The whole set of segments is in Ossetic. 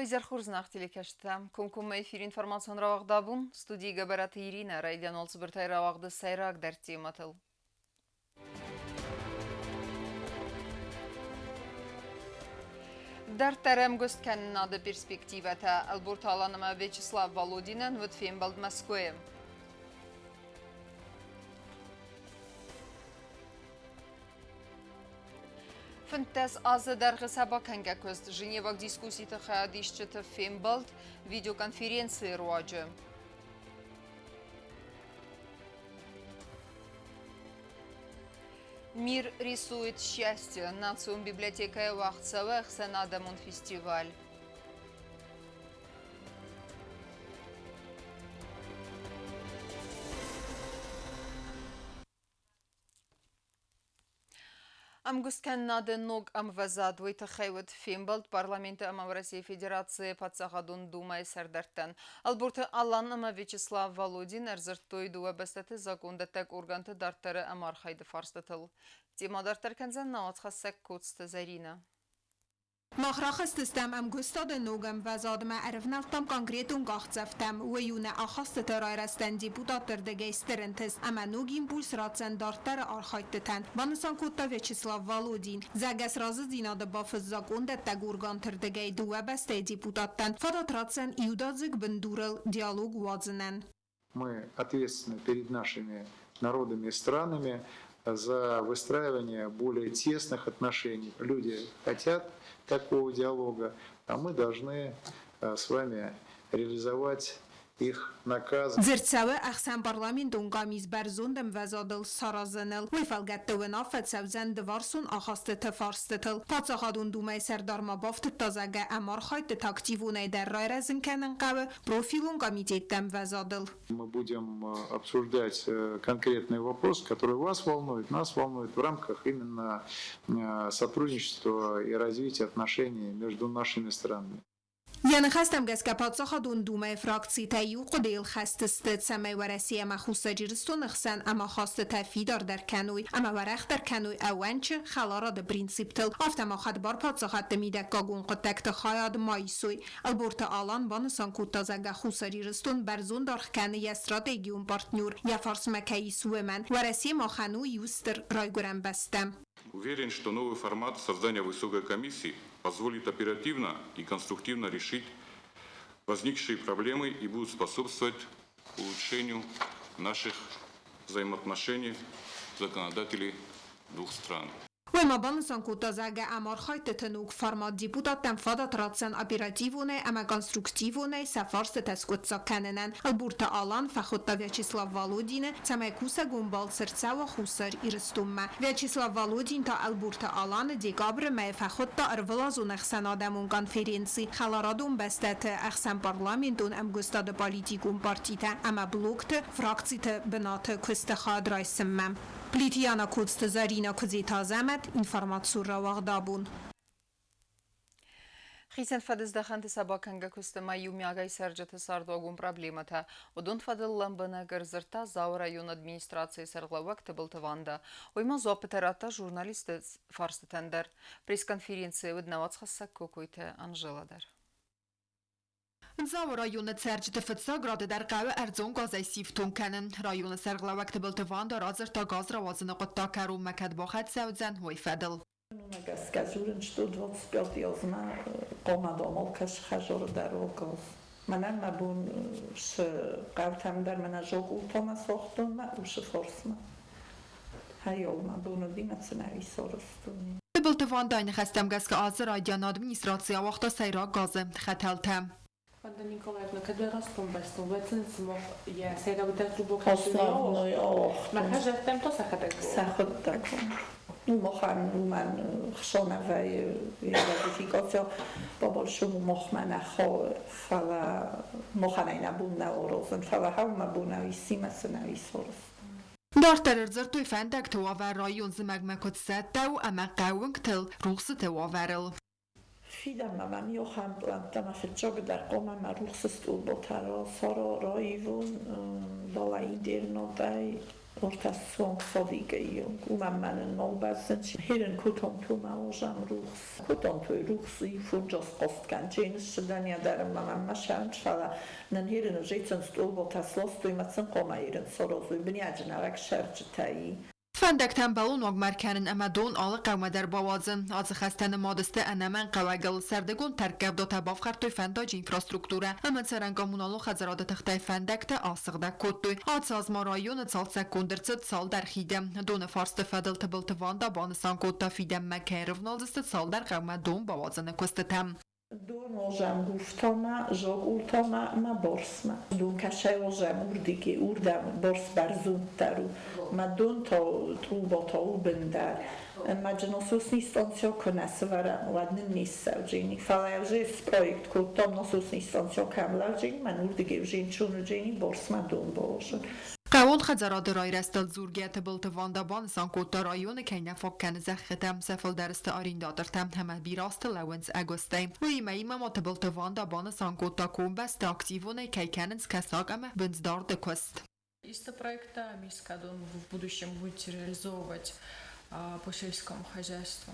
Уӕ хорз телекӕсджытӕ! Комкоммӕ эфир информацион рауагъд абон. Студийы Гӕбӕраты Иринӕ райдиан цыбыртӕй рауагъды сӕйрагдӕр темӕтыл. Дарддӕр ӕмгуысткӕнынады перспективӕтӕ Ӕлборты Алан ӕмӕ Вячеслав Володинӕн уыд фембӕлд Мӕскуыйы. 15 азы дӕргъы сӕ бакӕнгӕ куыст Женеваг дискусситы хайадисджыты фембӕлд видеоконференцийы руаджы. Мир рисует счастье. Национ библиотекӕйы уагъд цӕуы ӕхсӕнадӕмон фестиваль. Ӕмгуысткӕнынады ног ӕмвӕзад уый тыххӕй уыд фембӕлд Парламенты ӕмӕ Уӕрӕсейы Федерацийы Паддзахадон Думӕйы сӕрдӕрттӕн. Ӕлборты Алан ӕмӕ Вячеслав Володин ӕрдзырдтой дыууӕ бӕстӕты закондӕттӕг органты дарддӕры ӕмархайды фарстытыл. Темӕ дарддӕр кӕндзӕн нӕ уацхӕссӕг Коцты Зӕринӕ. Мах рахызтыстӕм ӕмгуыстады ног ӕмвӕзадмӕ, ӕрывнӕлдтам конкретон къахдзӕфтӕм. Уый у нӕ ахастыты райрӕзтӕн депутатты рдыгӕй стыр ӕнтыст ӕмӕ ног импульс ратдзӕн дарддӕры архайдтытӕн, банысан кодта Вячеслав Володин. Зӕгъгӕ, сразыдзинады бафыст закъондӕттӕг органты рдыгӕй дыууӕ бӕстӕйы депутаттӕн фадат ратдзӕн иудадзыг бындурыл диалог уадзынӕн. Мы ответственны перед нашими народами и странами за выстраивание более тесных отношений. Люди хотят такого диалога, а мы должны с вами реализовать их наказ. Дзырд цӕуы ӕхсӕнпарламентон къамис бӕрзонд ӕмвӕзадыл саразыныл. Уый фӕлгӕтты уынаффӕ цӕудзӕн дывӕрсон ахастыты фарстытыл. Паддзахадон Думӕйы сӕрдар ма бафтыдта, зӕгъгӕ, ӕмархайдтыты активонӕй дӕр райрӕзын кӕнын хъӕуы профилон комитетты ӕмвӕзадыл. Мы будем обсуждать конкретные вопросы, которые вас волнуют, нас волнуют в рамках именно сотрудничества и развития отношений между нашими странами. Йӕ ныхӕстӕм гӕсгӕ Паддзахадон Думӕйы фракцитӕ иу хъуыдыйыл хӕст сты, цӕмӕй Уӕрӕсе ӕмӕ Хуссар Ирыстоны хсӕн ӕмахастытӕ фидардӕр кӕной ӕмӕ уӕрӕхдӕр кӕной ӕууӕнчы, хӕларады принциптыл, афтӕ ма хӕдбар паддзахадты мидӕггагон хъуыддӕгты хайад ма исой. Ӕлборты Алан банысан кодта, зӕгъгӕ, Хуссар Ирыстон бӕрзонд аргъ кӕны йӕ стратегион партнер, йӕ фарсмӕ кӕй ис, уымӕн. Уӕрӕсе махӕн у иу стыр райгуырӕн бӕстӕ. Уверен, что новый формат создания высокой комиссии позволит оперативно и конструктивно решить возникшие проблемы и будет способствовать улучшению наших взаимоотношений законодателей двух стран. Уый ма банысан кодта, зӕгъгӕ, ӕмархайдтыты ног формат депутаттӕн фадат ратдзӕн оперативонӕй ӕмӕ конструктивонӕй сӕ фарстытӕ скъуыддзаг кӕнынӕн. Ӕлборты Алан фӕхуыдта Вячеслав Володины, цӕмӕй кусӕгон балц ӕрцӕуа Хуссар Ирыстонмӕ. Вячеслав Володин та Ӕлборты Аланы декабры мӕйы фӕхуыдта ӕрвылазон ӕхсӕнадӕмон конференци Хӕларадон бӕстӕты ӕхсӕнпарламентон ӕмгуыстады политикон партитӕ ӕмӕ блокты фракциты бынаты куысты хайад райсынмӕ. Плитьяна Коцты Зӕринӕ Куыдзеты Азӕмӕт, информацион рауагъд абон. Хицӕн фӕдыздӕхӕнты сӕ бакӕнгӕ куысты ма иумиагӕй цӕрджыты цардуагон проблемӕтӕ. Уыдон фӕдыл лӕмбынӕг ӕрдзырдта Дзауы районы администрацийы сӕргълӕууӕг Тыбылты Ванда. Уый ма дзуаппытӕ радта журналистты фарстытӕн дӕр. Пресс-конференцийы уыд нӕ уацхӕссӕг Кокойты Анжела дӕр. Дзауы районы цӕрджыты фыццаг рады дӕр хъӕуы ӕрдзон газӕй сифтонг кӕнын. Районы сӕргълӕууӕг Тыбылты Ванда радзырдта газ рауадзыны хъуыддаг кӕронмӕ кӕд бахӕццӕ уыдзӕн, уый фӕдыл. Уымӕ гӕсгӕ дзурын, что 25 азмӕ хъуамӕ алкӕцы хӕдзары дӕр уа газ. Мӕнӕн мӕ бон цы хъӕутӕм дӕр мӕнӕ Зокъултомӕ сагътон мӕ усы фарсмӕ. Хайол мӕ бон уыди мӕ цынӕ исарӕзтон. Тыбылты Вандайы ныхӕстӕм гӕсгӕ азы райдианы администраци ауагъта сӕйраг газы хӕтӕлтӕ. Ванда Николаевна, кӕд уӕ растон бӕстон, уӕд йӕ сӕйрагдӕр зубок Основной Мӕ зӕрдтӕм та сӕхӕдӕг Сӕхуыдтӕг. Ну, махӕн уымӕн хсонӕвӕй идентификаци по большому махмӕ нӕ хауы, фӕлӕ махӕн ӕй нӕ бон нӕ аразын, фӕлӕ хауы мӕ бон нӕ исимӕ цы нӕ исаразын. Дарддӕр ӕрдзырдтой фӕндӕгты уавӕр район зымӕгмӕ куыд цӕттӕ у ӕмӕ хъӕууынгтыл рухсыты уавӕрыл. Фидӕнмӕ мӕм иохӕн пълӕнттӕ мӕ фыццагдӕр хъуамӕ мӕ рухсы стъолботӕ сара раивон, далӕ интернатӕй. ортасонг содигейонг умамманен нолбазен херен кутон тума ожам рухс кутон туй рухс и фунджос косткан джинс шдания дарам мамма шанчфала нан херен жицен стулботас лостуй мацен комаирен сорозуй бняджна шерчтаи. Фӕндӕгтӕм бӕлон уагмӕр кӕнын ӕмӕ дон алы хъӕумӕ дӕр бауадзын. Ацы хӕстӕ нымад сты ӕнӕмӕнгхъӕуӕгыл. Сӕрдыгон тӕрккъӕвдатӕ бафхӕрдтой фӕндаджы инфраструктурӕ ӕмӕ цӕрӕн-коммуналон хӕдзарады тыхтӕй фӕндӕгтӕ асыгъдӕг кодтой. Ацы аз ма районы цалцӕггонд ӕрцыд цалдӕр хиды. Доны фарсты фӕдыл Тыбылты Ванда банысан кодта, фидӕнмӕ кӕй ӕрывналдзысты цалдӕр хъӕумӕ дон бауадзыны куыстытӕм. Дон ожам гуфтома, жог ултома, ма борсма. Дон кашай ожам урдиги, урдам борс барзунтару. Ма дон то трубото убендар. Ма насосный станция конасвара ладнын ниссавджини. Фала уже с проект куттом насосный станция камлавджини, ман урдиги ужин чунуджини борсма дон божа. Хъӕууон хӕдзарады райрӕзтыл дзургӕ Тыбылты Ванда банысан кодта, районы кӕй нӕ фаг кӕны зӕххытӕ, сӕ фылдӕр сты арендатортӕ ӕмӕ бирӕ азты лӕууынц ӕгуыстӕй. Уыимӕ иумӕ ма Тыбылты Ванда банысан кодта, комбӕсты активонӕй кӕй кӕнынц кӕсаг ӕмӕ бындздарды куыст. Исты проекттӕ ис, кӕдон вы в будущем будете реализовывать по сельскому хозяйству?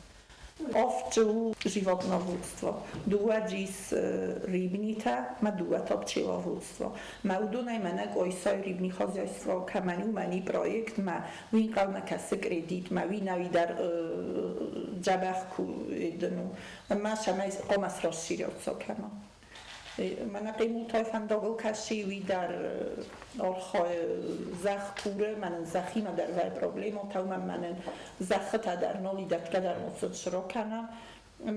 Овчу животноводство. Дууӕ джис рибнитӕ ма дууӕ та пчеловодство. Ма уыдонӕй мӕнӕ Къойсайы рибни хозяйство кӕмӕн у мӕни проект, ма уин хъӕумӕ кӕсы кредит, ма уи науи дӕр дзӕбӕх ку эдену. Ма сӕмӕй хъомас расширяться кӕна. Мӕнӕ Хъемултай фӕндагыл кӕсы, уи дӕр архайы зӕхх куры, мӕнӕн зӕххимӕ дӕр вӕй проблема, тӕумӕн мӕнӕн зӕххытӕ дӕр нал дӕтгӕ дӕр моцыд сро кӕна.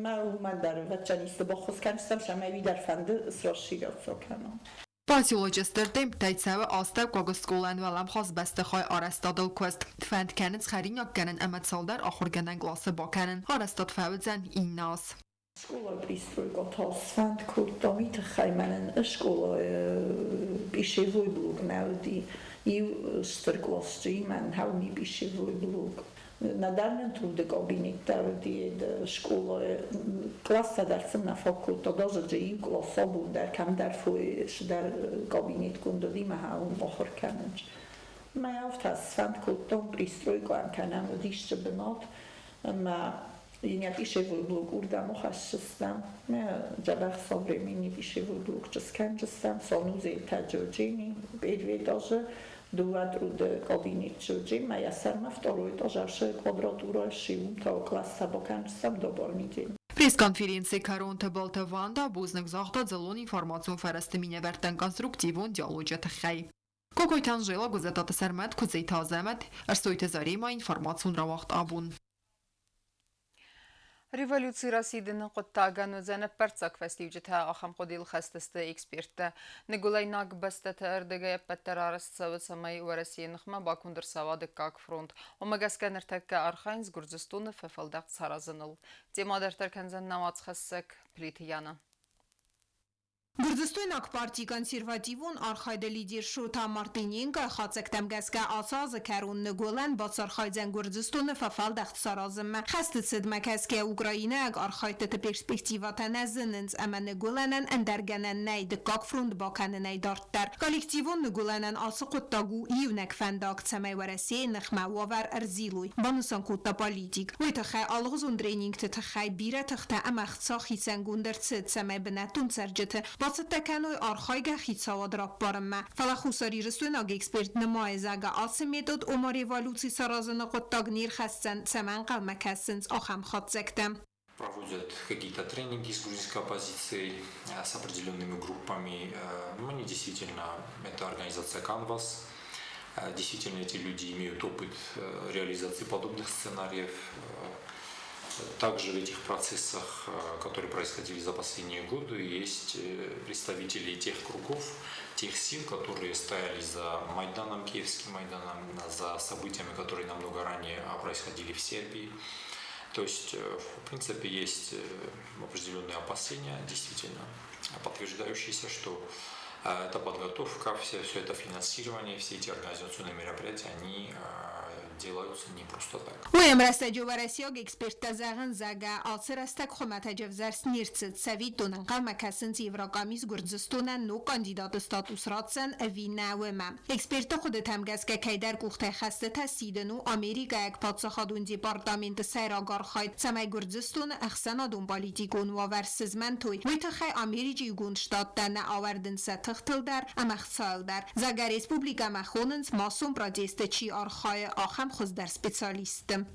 Ма уымӕн дӕр вӕччӕнисты баххуыс кӕнстӕм, сӕмӕй уи дӕр фӕнды срасширяться кӕна. Поселочы стыр темптӕй цӕуы астӕуккаг скъолайӕн уӕлӕмхас бӕстыхай арӕзтадыл куыст. Фӕнд кӕнынц хӕринаггӕнӕн ӕмӕ цалдӕр ахуыргӕнӕн къласы бакӕнын. Арӕзтад фӕуыдзӕн иннӕ аз. Скъолайы пристройка та сфӕнд кодтам, уый тыххӕй мӕнӕн скъолайы пищевой блок нӕ уыди. Иу стыр къласджы мӕн хауни пищевой блок. Нӕдӕр нын труды кабинеттӕ уыди скъолайы. Класстӕ дӕр сын нӕ фаг кодта, даже иу класс абон дӕр кӕмдӕр фой сдӕр кабинетгонд уыди, мӕ уым ахуыр кӕнын. Мӕ афтӕ сфӕнд кодтам, пристройка кӕнӕм, уыдисчы бынат, ӕмӕ я пищевой блок урдӕм ахӕсдзыстӕм. Мӕ дзӕбӕх современный пищевой блок скӕндзыстӕм, санузелтӕ джоджини, первый этаже, дыууӕ труды кабинет джоджи, мӕ йӕ сӕрмӕ второй этаж квадратура уым та класстӕ бакӕндзыстӕм дополнительно. Пресс-конференцийы кӕрон Тыбылты Ванда бузныг загъта дзыллон информацион фӕрӕзты минӕвӕрттӕн конструктивон диалоджы тыххӕй. Кокойты Анжела, Гуызӕтаты Сӕрмӕт, Куыдзеты Азӕмӕт, Ӕрсойты Заремӕ, информацион рауагъд «Абон». Революци расидыны хъуыддагӕн уыдзӕн ӕппӕрццаг фӕстиуджытӕ, ахӕм хъуыдыйыл хӕст сты эксперттӕ. Ныгуылӕйнаг бӕстӕты ӕрдыгӕй ӕппӕт дӕр арӕзт цӕуы, цӕмӕй Уӕрӕсейы ныхмӕ баконд ӕрцӕуа дыккаг фронт. Уымӕ гӕсгӕ ныртӕккӕ архайынц Гуырдзыстоны фӕфӕлдӕхт саразыныл. Темӕ дарддӕр кӕндзӕн нӕ уацхӕссӕг Плиты Яна. Гуырдзыстойнаг парти консервативон архайды лидер Шота Мартыненко хатдзӕгтӕм гӕсгӕ ацы азы кӕрон Ныгуылӕн бацархайдзӕн Гуырдзыстоны фӕфӕлдӕхт саразынмӕ. Хӕсты цыдмӕ кӕсгӕ украинӕйаг архайдтыты перспективӕтӕ нӕ зынынц ӕмӕ Ныгуылӕнӕн ӕндӕр гӕнӕн нӕй дыккаг фронт бакӕнынӕй дарддӕр. Коллективон Ныгуылӕнӕн ацы хъуыддаг у иунӕг фӕндаг, цӕмӕй Уӕрӕсейы ныхмӕ уавӕр ӕрзилой, банысан кодта политик. Уый тыххӕй алыгъуызон тренингты тыххӕй бирӕ тыхтӕ ӕмӕ ӕхца хицӕнгонд ӕрцыд, цӕмӕй бынӕттон цӕрджыты бацӕттӕ кӕной архайгӕ хицауад раппарынмӕ. Фӕлӕ хуссарирыстойнаг эксперт нымайы, зӕгъгӕ, ацы метод, ома революци саразыны хъуыддаг не рхӕсдзӕн, цӕмӕ ӕнхъӕлмӕ кӕсынц, ахӕм хатдзӕгтӕ. Проводят какие-то тренинги с грузинской оппозицией, с определенными группами. Ну, они действительно, это организация Canvas. Действительно, эти люди имеют опыт реализации подобных сценариев. Также в этих процессах, которые происходили за последние годы, есть представители тех кругов, тех сил, которые стояли за Майданом, Киевским Майданом, за событиями, которые намного ранее происходили в Сербии. То есть, в принципе, есть определенные опасения, действительно подтверждающиеся, что эта подготовка, все это финансирование, все эти организационные мероприятия, они делаются не просто так. Уый ӕмрӕстӕджы уӕрӕсейаг эксперттӕ зӕгъынц, зӕгъгӕ, ацы рӕстӕг хуымӕтӕджы ӕвзӕрст не рцыд. Цӕвиттон, ӕнхъӕлмӕ кӕсынц Еврокъамис Гуырдзыстонӕн ног кандидаты статус ратдзӕн ӕви нӕ, уымӕ. Экспертты хъуыдытӕм гӕсгӕ кӕйдӕр къухтӕй хӕстытӕ сидын у америкӕйаг паддзахадон департаменты сӕйраг архайд, цӕмӕй Гуырдзыстоны ӕхсӕнадон-политикон уавӕр сызмӕнтой, уый тыххӕй Америчы Иугонд Штаттӕ нӕ ауӕрдынц сӕ тыхтыл дӕр ӕмӕ хцайыл дӕр. Зӕгъгӕ, республикӕмӕ хонынц, массон протесты чи архайы, ахӕм хуыздӕр специалистты.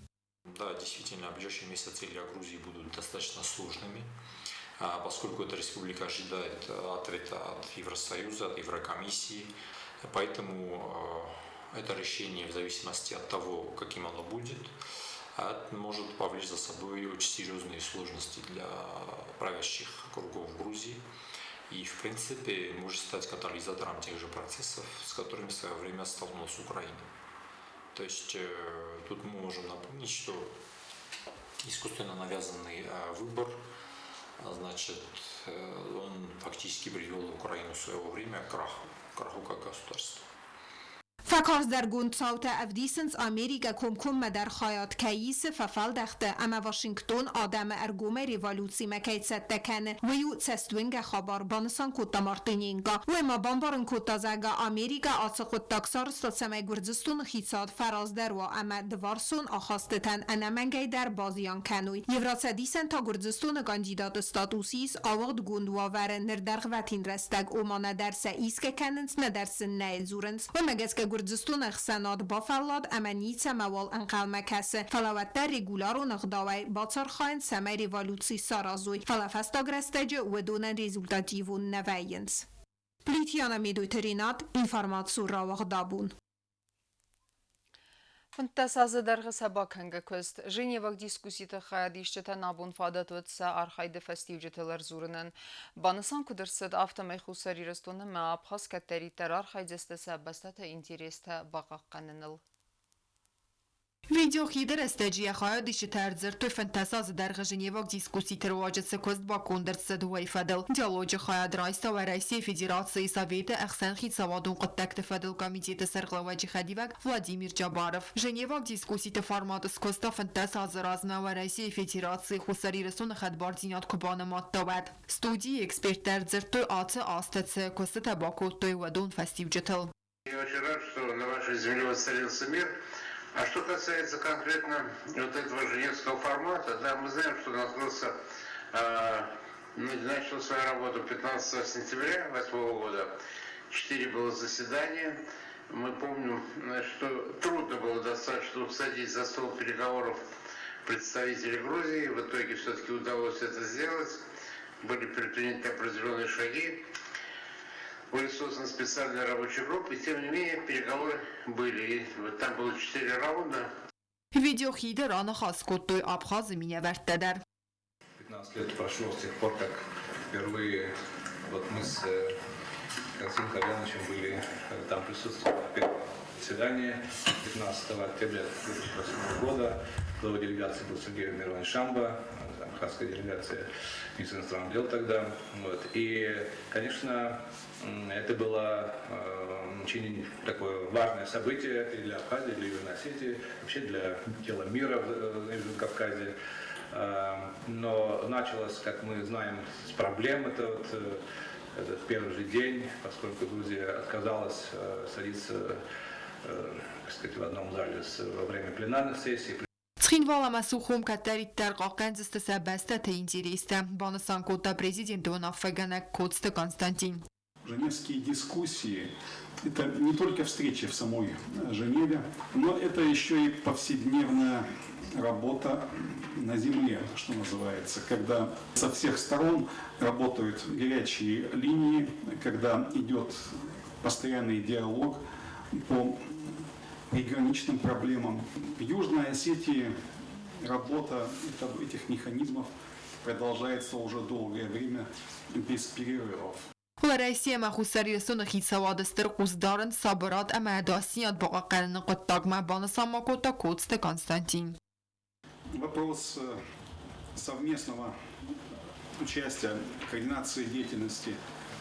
Да, действительно, ближайшие месяцы для Грузии будут достаточно сложными, поскольку эта республика ожидает ответа от Евросоюза, от Еврокомиссии. Поэтому это решение, в зависимости от того, каким оно будет, может повлечь за собой очень серьезные сложности для правящих кругов в Грузии. И, в принципе, может стать катализатором тех же процессов, с которыми в свое время столкнулась Украина. То есть тут мы можем напомнить, что искусственно навязанный выбор, значит, он фактически привел Украину в свое время к краху, к краху как государства. Фӕкарздӕргонд цаутӕ ӕвдисынц, Америкӕ комкоммӕдӕр хайад кӕй исы фӕфӕлдӕхты ӕмӕ Вашингтон адӕмы ӕргомӕй революцимӕ кӕй цӕттӕ кӕны, уый у цӕстуынгӕ хабар, банысан кодта Мартыненко. Уый ма бамбарын кодта, зӕгъгӕ, Америкӕ ацы хъуыддаг сарӕзта, цӕмӕй Гуырдзыстоны хицауад фӕраздӕр уа ӕмӕ дыварсон ахастытӕн ӕнӕмӕнгӕй дӕр базиан кӕной. Евроцӕдисӕн та Гуырдзыстоны кандидаты статус ис ауыгъдгонд уавӕры ныр дӕргъвӕтин рӕстӕг, ома нӕдӕр сӕ исгӕ кӕнынц, нӕдӕр сын нӕ дзурынц. Уымӕ гӕсгӕ Гуырдзыстоны ӕхсӕнад бафӕллад ӕмӕ ницӕмӕуал ӕнхъӕлмӕ кӕсы, фӕлӕ уӕддӕр регулярон ӕгъдауӕй бацархайынц, цӕмӕй революци саразой, фӕлӕ фӕстаг рӕстӕджы уыдонӕн результативон нӕ вӕййынц. Плитьяна Медойты Ренат, информацион рауагъд Абон. 15 азы дӕргъы сӕ бакӕнгӕ куыст. Женеваг дискусситы хайадисджытӕн абон фадат уыд сӕ архайды фӕстиуджытыл ӕрдзурынӕн. Банысан куыд ӕрцыд, афтӕмӕй Хуссар Ирыстон ӕмӕ Абхаз кӕддӕриддӕр архайдзысты сӕ бӕстӕты интерестӕ бахъахъхъӕныныл. Видеохиды рӕстӕджы йӕ хайадисджытӕ ӕрдзырдтой 15 азы дӕргъы Женеваг дискусситы руаджы цы куыст баконд ӕрцыд, уый фӕдыл. Диалоджы хайад райста Уӕрӕсейы Федерацийы Советы ӕхсӕнхицауадон хъуыддӕгты фӕдыл комитеты сӕргълӕууӕджы хӕдивӕг Владимир Джабаров. Женеваг дискусситы форматы скуыста 15 азы размӕ Уӕрӕсейы Федерацийы Хуссар Ирыстоны хӕдбардзинад куы банымадта, уӕд. Студийы эксперттӕ ӕрдзырдтой ацы азты цы куыстытӕ бакодтой, уыдон фӕстиуджытыл. Я очень рад, что на вашей земле воцарился мир. А что касается конкретно вот этого женевского формата, да, мы знаем, что он открылся, начал свою работу 15 сентября 2008 года. 4 было заседания. Мы помним, что трудно было достаточно усадить за стол переговоров представителей Грузии. В итоге все-таки удалось это сделать. Были предприняты определенные шаги. Были созданы специальные рабочие группы, и тем не менее переговоры были. И вот там было 4 раунда. Видеохиды раныхас кодтой Абхазы минӕвӕрттӕ дӕр. 15 лет прошло с тех пор, как впервые вот мы с Константином Кальяновичем были там присутствовали на первом заседании 15 октября 2008 года. Главой делегации был Сергей Миронович Шамба, абхазская делегация, министр иностранных дел тогда. Вот. И, конечно, это было очень такое важное событие и для Абхазии, и для Южной Осетии, вообще для дела мира в Южном Кавказе. Но началось, как мы знаем, с проблем. Это вот, это в первый же день, поскольку Грузия отказалась садиться, так сказать, в одном зале во время пленарных сессий. Цхинвал ӕмӕ Сухум кӕддӕриддӕр хъахъхъӕндзысты сӕ бӕстӕты интерестӕ, банысан кодта президенты уынаффӕгӕнӕг Коцты Константин. Женевские дискуссии – это не только встречи в самой Женеве, но это еще и повседневная работа на земле, что называется, когда со всех сторон работают горячие линии, когда идет постоянный диалог по приграничным проблемам. В Южной Осетии работа этих механизмов продолжается уже долгое время без перерывов. Уӕрӕсе ӕмӕ Хуссар Ирыстоны хицауады стыр хъус дарынц сабырад ӕмӕ ӕдасдзинад бахъахъхъӕныны хъуыддагмӕ, банысан ма кодта Коцты Константин. Вопрос совместного участия, координации деятельности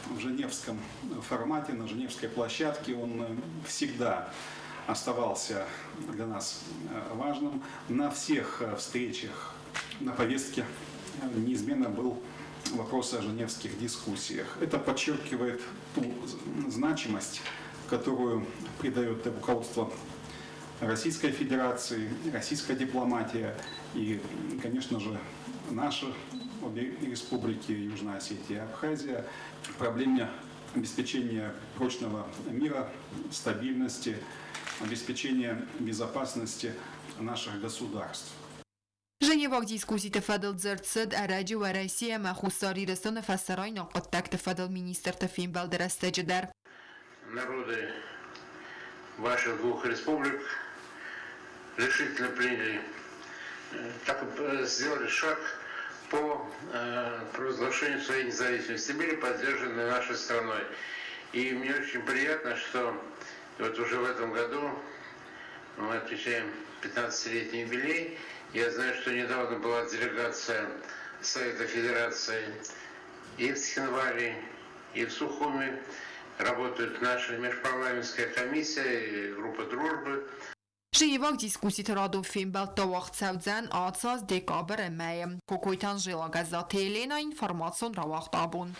в женевском формате, на женевской площадке, он всегда оставался для нас важным. На всех встречах на повестке неизменно был вопрос о женевских дискуссиях. Это подчеркивает ту значимость, которую придает руководство Российской Федерации, российская дипломатия и, конечно же, наши обе республики, Южная Осетия и Абхазия, проблеме обеспечения прочного мира, стабильности, обеспечения безопасности наших государств. Женеваг дискусситы фӕдыл дзырд цыд ӕрӕджы Уӕрӕсе ӕмӕ Хуссар Ирыстоны фӕсарӕйнаг хъуыддӕгты фӕдыл министрты фембӕлды рӕстӕджы дӕр. Народы ваших двух республик решительно приняли, так сделали шаг по провозглашению своей независимости, были поддержаны нашей страной. И мне очень приятно, что вот уже в этом году мы отмечаем 15-летний юбилей. Я знаю, что недавно была делегация Совета Федерации и в Цхинвале, и в Сухуми. Работает наша межпарламентская комиссия и группа дружбы. Женеваг дискусситы радон фембӕлд уагъд цӕудзӕн ацы аз декабры мӕйы. Кокойты Анжела, Гӕззаты Елена, информацион рауагъд Абон.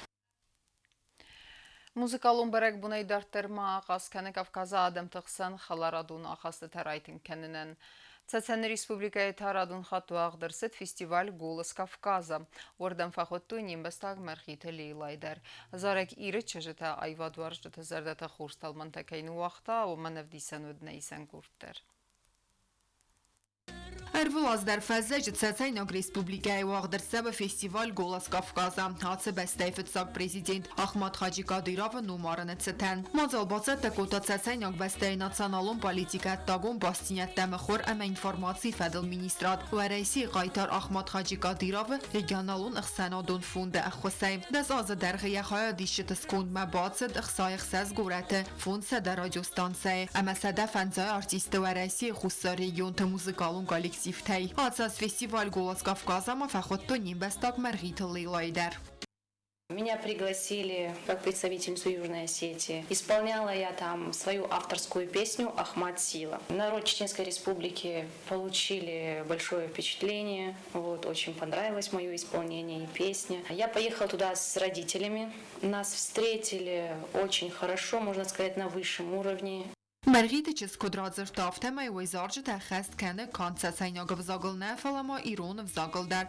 Музыкалон бӕрӕгбонӕй дарддӕр ма ахъаз кӕны Кавказы адӕмты хсӕн хӕларадон ахастытӕ райтынг кӕнынӕн. Цӕцӕны республикӕйы та радон хатт уагъд ӕрцыд фестиваль «Голос Кавказа». Уырдӕм фӕхуыдтой не мбӕстаг Мӕргъиты Лейлайы дӕр. Зарӕг Иры чызджытӕ аивадуарзджыты зӕрдӕтӕ хорз тӕлмӕнтӕ кӕй ныууагъта, уымӕн ӕвдисӕн уыд нӕ исӕн къорд дӕр. Ӕрвылаз дӕр фӕззӕджы Цӕцӕйнаг республикӕйы уагъд ӕрцӕуы фестиваль «Голос Кавказа». Ацы бӕстӕйы фыццаг президент Ахмат Хаджи Кадыровы номарыны цытӕн. Мадзал бацӕттӕ кодта Цӕцӕйнаг бӕстӕйы националон политикӕ, ӕддагон бастдзинӕдтӕ, мыхуыр ӕмӕ информацийы фӕдыл министрад Уӕрӕсейы хъайтар Ахмат Хаджи Кадыровы регионалон ӕхсӕнадон фонды ӕххуысӕй. 10 азы дӕргъы йӕ хайадисджыты скондмӕ бацыд 66 горӕты, 500 радиостанцӕйы ӕмӕ 150 артисты Уӕрӕсейы Хуссар регионты музыкалон коллективтӕй. Ацы аз фестиваль «Голос Кавказа»-мӕ фӕхуыдтой не мбӕстаг Мӕргъиты Лейлайы дӕр. Меня пригласили как представительницу Южной Осетии. Исполняла я там свою авторскую песню «Ахмат Сила». Народ Чеченской Республики получили большое впечатление. Вот, очень понравилось мое исполнение и песня. Я поехала туда с родителями. Нас встретили очень хорошо, можно сказать, на высшем уровне. Мӕргъиты чызг куыд радзырдта, афтӕмӕй уый зарджытӕ ӕххӕст кӕны канд цӕцӕйнаг ӕвзагыл нӕ, фӕлӕ ма ирон ӕвзагыл дӕр.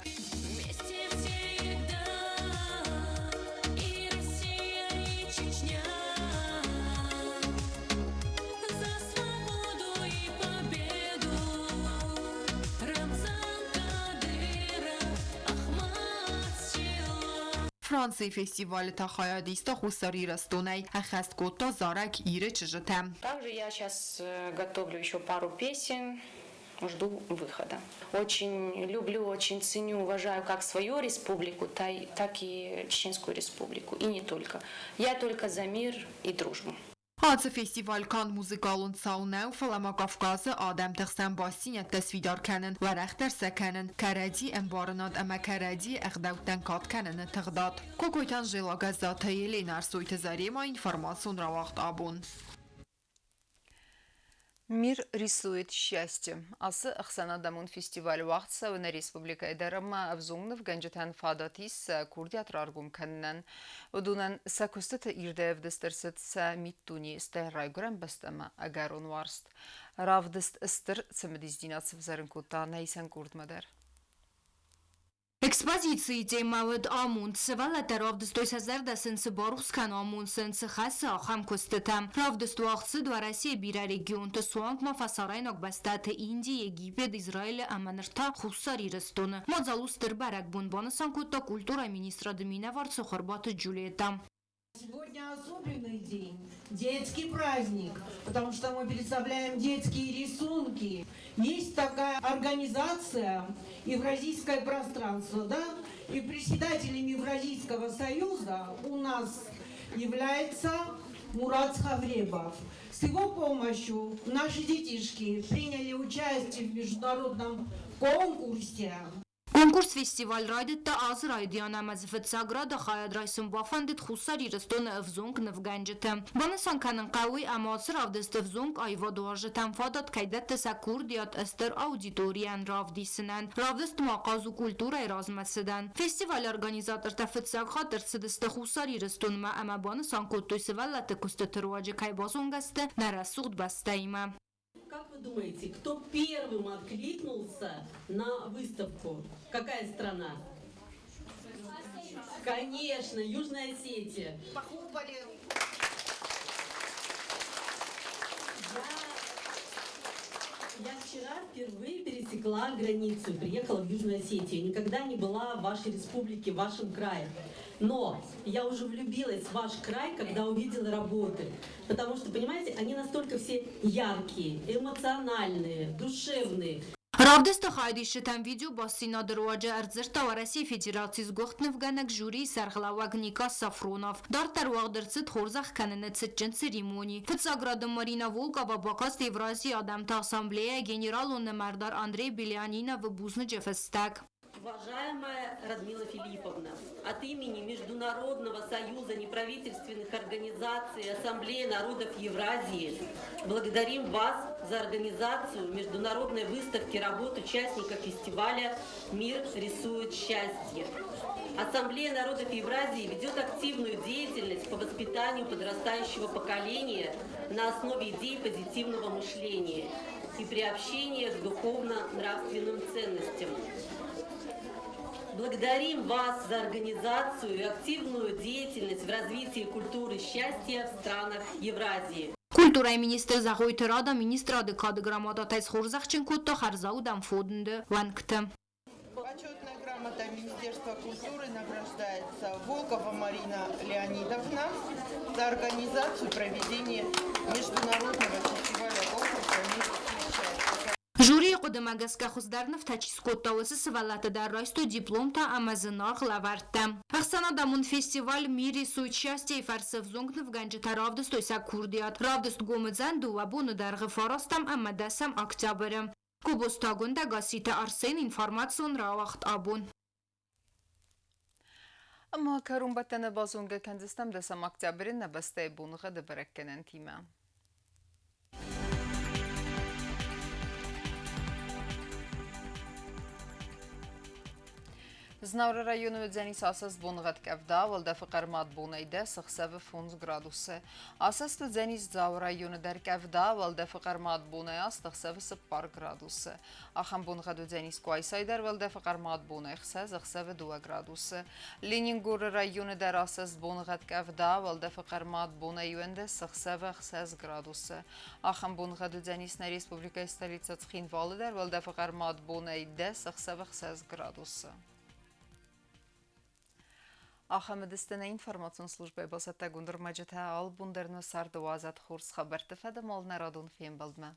Францийы фестивалы та хайад иста Хуссар Ирыстонӕй, ӕххӕст кодта зарӕг Иры чызджытӕ. Также я сейчас готовлю еще пару песен, жду выхода. Очень люблю, очень ценю, уважаю как свою республику, так и Чеченскую республику. И не только. Я только за мир и дружбу. Ацы фестиваль канд музыкалон цау нӕу, фӕлӕ ма Кавказы адӕмты хсӕн бастдзинӕдтӕ сфидар кӕнын, уӕрӕхдӕр сӕ кӕнын, кӕрӕдзи ӕмбарынад ӕмӕ кӕрӕдзийы ӕгъдӕуттӕн кад кӕныны тыгъдад. Кокойты Анжела, Гӕззаты Еленӕ, Ӕрсойты Заремӕ, информацион рауагъд Абон. Мир рисует счастье. Ацы ӕхсӕнадӕмон фестиваль уагъд цӕуы нӕ республикӕйы дӕр ӕмӕ ӕвзонг нывгӕнджытӕн фадат ис сӕ курдиат раргом кӕнынӕн. Уыдонӕн сӕ куыстыты ирдӕй ӕвдыст ӕрцыд сӕ миддуне, стӕй райгуырӕн бӕстӕмӕ ӕгӕрон уарзт. Равдыст стыр цымыдисдзинад сӕвзӕрын кодта нӕ исӕн къордмӕ дӕр. Экспозицийы темӕ уыд амонд. Сывӕллӕттӕ равдыстой сӕ зӕрдӕ сын цы барухс кӕны, амонд сын цы хӕссы, ахӕм куыстытӕ. Равдыст уагъд цыд Уӕрӕсейы бирӕ регионты, суанг ма фӕсарӕйнаг бӕстӕты Индийы, Египет, Израилы ӕмӕ ныр та Хуссар Ирыстоны. Мадзал у стыр бӕрӕгбон, банысан кодта культурӕйы министрады минӕвар Цохърбаты Джульетта. Сегодня особенный день, детский праздник, потому что мы представляем детские рисунки. Есть такая организация Евразийское пространство, да, и председателем Евразийского союза у нас является Мурат Цховребов. С его помощью наши детишки приняли участие в международном конкурсе. Конкурс-фестиваль райдыдта азы райдиан ӕмӕ дзы фыццаг рады хайад райсын бафӕндыд Хуссар Ирыстоны ӕвзонг нывгӕнджыты. Банысан кӕнын хъӕуы, ӕмӕ ацы равдыст ӕвзонг аивадуарзджытӕн фадат кӕй дӕтты сӕ курдиат стыр аудиторийӕн равдисынӕн. Равдыст ма ахъаз у культурӕйы размӕцыдӕн. Фестивалы организатортӕ фыццаг хатт ӕрцыдысты Хуссар Ирыстонмӕ ӕмӕ банысан кодтой сывӕллӕтты куыстыты руаджы кӕй базонгӕ сты нӕ рӕсугъд бӕстӕимӕ. Как вы думаете, кто первым откликнулся на выставку? Какая страна? Конечно, Южная Осетия. Похлопали. Я вчера впервые пересекла границу, приехала в Южную Осетию. Никогда не была в вашей республике, в вашем крае. Но я уже влюбилась в ваш край, когда увидела работы. Потому что, понимаете, они настолько все яркие, эмоциональные, душевные. Равдысты хайадисджытӕн видеобастдзинады руаджы ӕрдзырдта Уӕрӕсейы Федерацийы сгуыхт нывгӕнӕг жюрийы сӕргълӕууӕг Ника Сафронов. Дарддӕр уагъд ӕрцыд хорзӕх кӕныны цытджын церемони. Фыццаг рады Марина Волкова бакаст Евразийы адӕмты ассамблеяйы генералон нымӕрдар Андрей Беляниновы бузныджы фыстӕг. Уважаемая Радмила Филипповна, от имени Международного союза неправительственных организаций Ассамблеи народов Евразии благодарим вас за организацию международной выставки работ участников фестиваля «Мир рисует счастье». Ассамблея народов Евразии ведет активную деятельность по воспитанию подрастающего поколения на основе идей позитивного мышления и приобщения к духовно-нравственным ценностям. Благодарим вас за организацию и активную деятельность в развитии культуры счастья в странах Евразии. Культурӕйы министр Зӕгъойты Рада министрады кады грамотатӕй схорзӕхджын кодта хӕрзаудӕн фонды уӕнгты. Почетная грамота Министерства культуры награждается Волкова Марина Леонидовна за организацию проведения международного фестиваля конкурса «Мир счастья». Жюрийы хъуыдымӕ гӕсгӕ хуыздӕр нывтӕ чи скодта, уыцы сывӕллӕтты дӕр райстой дипломтӕ ӕмӕ зынаргъ лӕвӕрттӕ. Ӕхсӕнадӕмон фестиваль «Мир рисует счастье»-йы фӕрцы ӕвзонг нывгӕнджытӕ равдыстой сӕ курдиат. Равдыст гом уыдзӕн дыууӕ боны дӕргъы фарастӕм ӕмӕ дӕсӕм октябры. Гобозты Агуындӕ, Гасситы Арсен, информацион рауагъд абон. Ӕмӕ кӕронбӕттӕны базонгӕ кӕндзыстӕм дӕсӕм октябры нӕ бӕстӕйы боныгъӕды бӕрӕггӕнӕнтимӕ. Знауыры районы уыдзӕнис асӕст боныгъӕд къӕвда, уӕлдӕфы хъӕрмад бонӕй дӕс, ӕхсӕвы 5 градусы. Асӕст уыдзӕнис Дзауы районы дӕр къӕвда, уӕлдӕфы хъӕрмад бонӕй 8, ӕхсӕвы 4 градусы. Ахӕм боныгъӕд уыдзӕнис Къуайсайы дӕр уӕлдӕфы хъӕрмад бонӕй 6, ӕхсӕвы 2 градусы. Ленингоры районы дӕр асӕст боныгъӕд къӕвда, уӕлдӕфы хъӕрмад бонӕй 11, ӕхсӕвы 6 градусы. Ахӕм боныгъӕд уыдзӕнис нӕ республикӕйы столицӕ Цхинвалы дӕр уӕлдӕфы хъӕрмад бонӕй 10, ӕхсӕвы 6 градусы. Ахӕм уыдысты нӕ информацион службӕйы бацӕттӕгонд ӕрмӕджытӕ алы бон дӕр нӕ царды уадзӕд хорз хабӕртты фӕдыл нӕ радон фембӕлдмӕ.